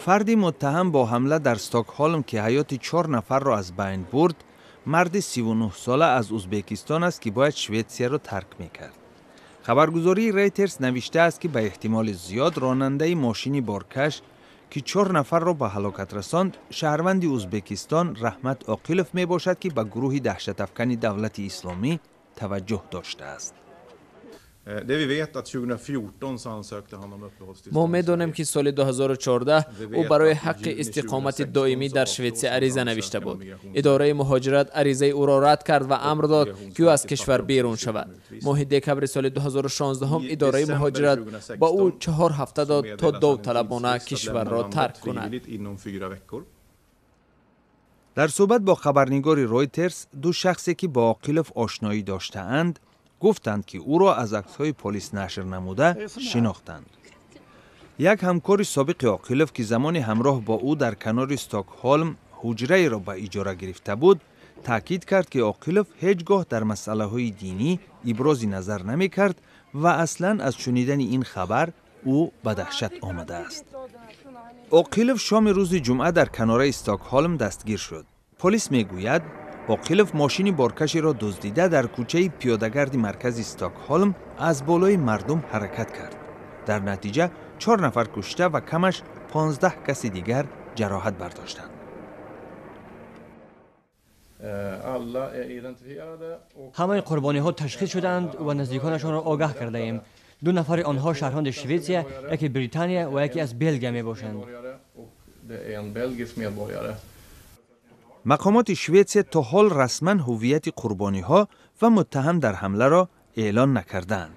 Фарди муттаҳам бо ҳамла дар Стокҳолм, ки ҳаёти чор нафарро аз байн бурд, марди 39-сола аз Узбекистон аст, ки бояд Шветсияро тарк мекард. Хабаргузории Рейтерс навиштааст, ки ба эҳтимоли зиёд ронандаи мошини боркаш, ки чор нафарро ба ҳалокат расонд, шаҳрванди Узбекистон Раҳмат Оқилов мебошад, ки ба гурӯҳи даҳшатафкани Давлати Исломӣ таваҷҷӯҳ доштааст. Det vi vet att 2014 så ansökte han om uppehållstillstånd. Мо медонем, ки соли 2014 ӯ барои ҳаққи истиқомати доимӣ дар Шветсия ариза навишта буд. Идораи муҳоҷират аризаи ӯро рад кард ва амр дод, ки ӯ аз кишвар берун шавад. Моҳи декабри соли 2016 идораи муҳоҷират ба ӯ 4 ҳафта дод, то довталабона кишварро тарк кунад. Inom 4 veckor. Дар суҳбат бо хабарнигори Ройтерс ду шахсе, ки бо Оқилов ошноӣ доштаанд, гуфтанд, ки ӯро аз аксҳои полис нашр намуда шинохтанд. Як ҳамкори собиқи Оқилов, ки замоне ҳамроҳ бо ӯ дар канори Стокҳолм ҳуҷраеро ба иҷора гирифта буд, таъкид кард, ки Оқилов ҳеҷ гоҳ дар масъалаҳои динӣ ибрози назар намекард ва аслан аз шунидани ин хабар ӯ ба даҳшат омадааст. Оқилов шоми рӯзи ҷумъа дар канораи Стокҳолм дастгир шуд. Полис мегӯяд, Оқилов мошини боркашеро дуздида, дар кӯчаи пиёдагарди маркази Стокҳолм аз болои мардум ҳаракат кард. Дар натиҷа чор нафар кушта ва камаш 15 каси дигар ҷароҳат бардоштанд. Alla är identifierade och Ҳамаи қурбониҳо ташхис шуданд ва наздиконашонро огаҳ кардаем. Ду нафари онҳо шаҳрванди Шветсия, яке Британия ва яке аз Белгия мебошанд. Medborgare och det är en belgisk medborgare. Мақомоти Шветсия то ҳол расман ҳуввияти қурбониҳо ва муттаҳам дар ҳамларо эълон накардаанд.